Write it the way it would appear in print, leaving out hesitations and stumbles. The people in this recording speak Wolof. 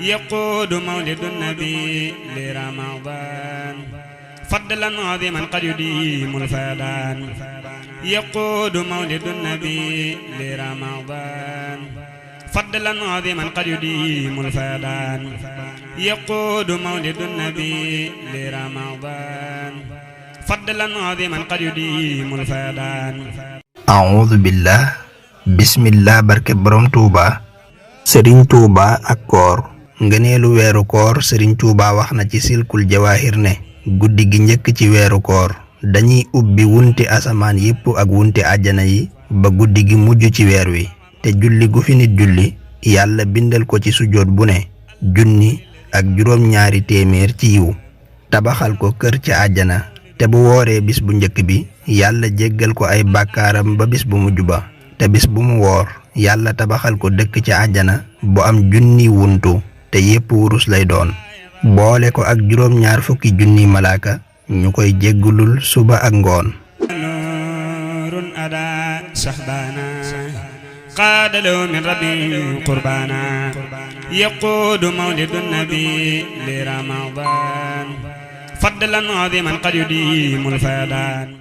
يقود مولد النبي لرمضان فضلا عظيما قد يديم الفيضان يقود مولد النبي لرمضان فضلا عظيما قد يديم الفيضان يقود مولد النبي لرمضان فضلا عظيما قد يديم الفيضان أعوذ بالله بسم الله barke borom Touba Serigne Touba ak koor ngëneelu weeru koor Serigne Touba wax na ci silkul jawaahir ne guddi gi njëkk ci weeru koor dañuy ubbi wunti asamaan yépp ak wunti àjjana yi ba guddi gi mujj ci weer wi te julli gu fi nit julli yàlla bindal ko ci sujjóot bu ne junni ak juróom-ñaari téeméer ci yiw tabaxal ko kër ci àjjana te bu wooree bis bu njëkk bi yàlla jéggal ko ay bàkkaaram ba bis bu mujj ba te bis bu mu woor yàlla tabaxal ko dëkk ci àjjana bu am junni wuntu te yépp wurus lay doon boole ko ak juróom-ñaar fukki junni malaaka ñu koy jéggulul suba ak ngoon nuurun ada sahbana qaada lahu min rabbi qurbana yaquudu mawlidu nabi li ramadan fadlan aziman qad yudimu alfadan